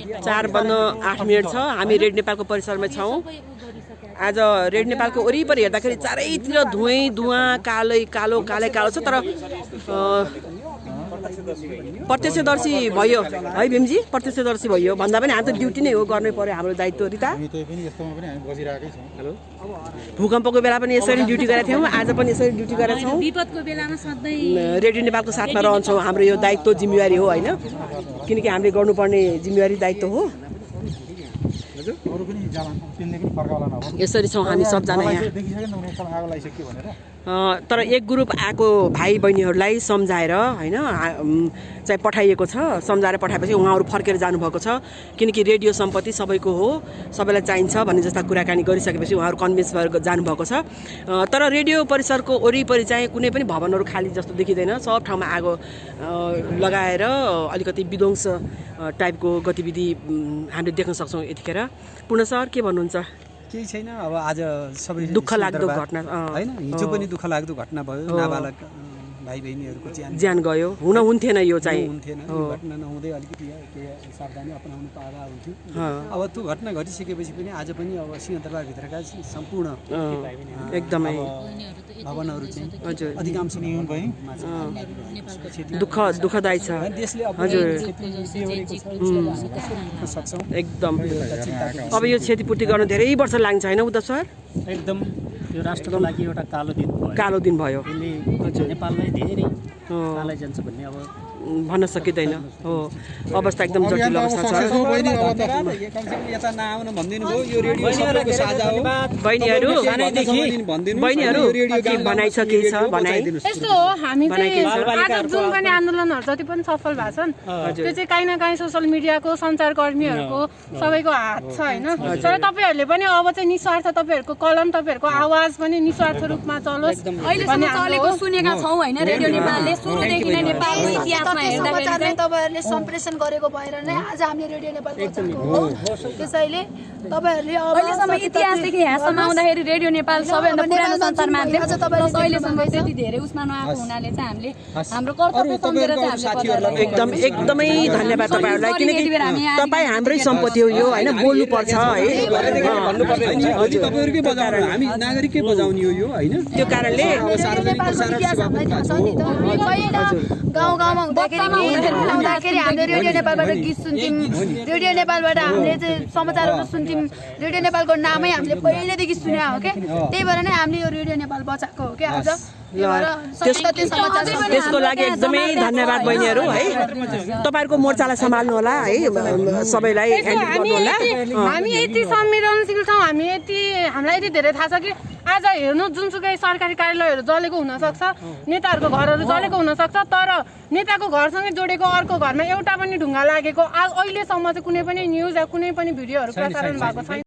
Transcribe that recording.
4:08 छ। हामी रेड नेपालको परिसरमा छौँ। आज रेड नेपालको वरिपरि हेर्दाखेरि चारैतिर धुवाँ कालो छ। तर प्रत्यक्षदर्शी भयो है भीमजी, प्रत्यक्षदर्शी भयो भन्दा पनि हाम्रो त ड्युटी नै हो, गर्नै पर्यो हाम्रो दायित्व। रिता भूकम्पको बेला पनि यसरी ड्युटी गरेका थियौँ, आज पनि यसरी ड्युटी गरेका छौँ। विपदको बेलामा सधैँ रेडियो नेपालको साथमा रहन्छौँ। हाम्रो यो दायित्व जिम्मेवारी हो होइन, किनकि हामीले गर्नुपर्ने जिम्मेवारी दायित्व हो। यसरी छौँ हामी सबजना यहाँ। तर एक ग्रुप आएको भाइ बहिनीहरूलाई सम्झाएर होइन चाहिँ पठाइएको छ। सम्झाएर पठाएपछि उहाँहरू फर्केर जानुभएको छ, किनकि रेडियो सम्पत्ति सबैको हो, सबैलाई चाहिन्छ भन्ने जस्ता कुराकानी गरिसकेपछि उहाँहरू कन्भिन्स भएर जानुभएको छ। तर रेडियो परिसरको वरिपरि चाहिँ कुनै पनि भवनहरू खाली जस्तो देखिँदैन। सब ठाउँमा आगो लगाएर अलिकति विध्वंस टाइपको गतिविधि हामीले देख्न सक्छौँ यतिखेर। पूर्ण सर के भन्नुहुन्छ? केही छैन, अब आज सबै दुःख लाग्दो घटना हैन, हिजो पनि दुःख लाग्दो घटना भयो। नाबालक भाइ बहिनीहरूको ज्यान गयो। हुन्थेन यो चाहिँ, हुन्थेन। यो घटना नहुँदै अलिकति सावधानी अपनाउनु पाएका हुन्थ्यो। अब त्यो घटना घटिसकेपछि पनि आज पनि अब सिंहदरबारभित्रका सम्पूर्ण एकदमै भवनहरू चाहिँ हजुर अधिकांश दुःखदायी छ। हजुर एकदम अब यो क्षतिपूर्ति गर्न धेरै वर्ष लाग्छ होइन उद्धव सर? एकदम यो राष्ट्रको लागि एउटा कालो दिन भयो। हजुर नेपाललाई धेरै कालै जान्छ भन्ने अब भन्न सकिँदैन। हो अवस्था एकदम जटिल अवस्था छ। बहिनीहरू भनाइ छ, केही छ भनाइ? यस्तो हो, हामी चाहिँ आज जुन पनि आन्दोलनहरू जति पनि सफल भएको छन् त्यो चाहिँ काहीँ न काहीँ सोसल मिडियाको, सञ्चारकर्मीहरूको सबैको हात छ होइन। तर तपाईँहरूले पनि अब चाहिँ निस्वार्थ तपाईँहरूको कलम, तपाईँहरूको आवाज पनि निस्वार्थ रूपमा चलोस्। अहिलेसम्म चलेको सुनेका छौँ होइन। रेडियो नेपालले सुरुदेखि नै नेपालको इतिहासमा हेर्दाखेरि तपाईहरुले सम्प्रेषण गरेको भएर नै आज हामीले रेडियो नेपाल बचाएको हो। त्यसैले तपाईहरुले अहिलेसम्म इतिहासदेखि यहाँसम्म आउँदाखेरि रेडियो नेपाल सबैभन्दा पुरानो सञ्चार माध्यम अहिलेसम्म त्यति धेरै उसमा नआएको हुनाले चाहिँ हामीले हाम्रो कर्तव्य सम्झेर चाहिँ एकदमै धन्यवाद तपाईँहरूलाई, किनकि तपाईँ हाम्रै सम्पत्ति हो यो होइन, बोल्नु पर्छ है। तपाईहरुकै बजाउनु, हामी नागरिककै बजाउने हो यो होइन। त्यो कारणले गाउँ गाउँमा हुँदाखेरि हामीले रेडियो नेपालबाट गीत सुन्थ्यौँ, रेडियो नेपालबाट हामीले चाहिँ समाचारहरू सुन्थ्यौँ। रेडियो नेपालको नामै हामीले पहिल्यैदेखि सुने हो क्या, त्यही भएर नै हामीले यो रेडियो नेपाल बचाएको हो क्या आज। त्यसको लागि एकदमै धन्यवाद बहिनीहरू है। तपाईँहरूको मोर्चालाई सम्हाल्नु होला है, सबैलाई हामी यति संवेदनशील छौँ, हामीलाई यति धेरै थाहा छ कि आज हेर्नु जुनसुकै सरकारी कार्यालयहरू जलेको हुनसक्छ, नेताहरूको घरहरू जलेको हुनसक्छ, तर नेताको घरसँगै जोडेको अर्को घरमा एउटा पनि ढुङ्गा लागेको अहिलेसम्म चाहिँ कुनै पनि न्युज या कुनै पनि भिडियोहरू प्रसारण भएको छैन।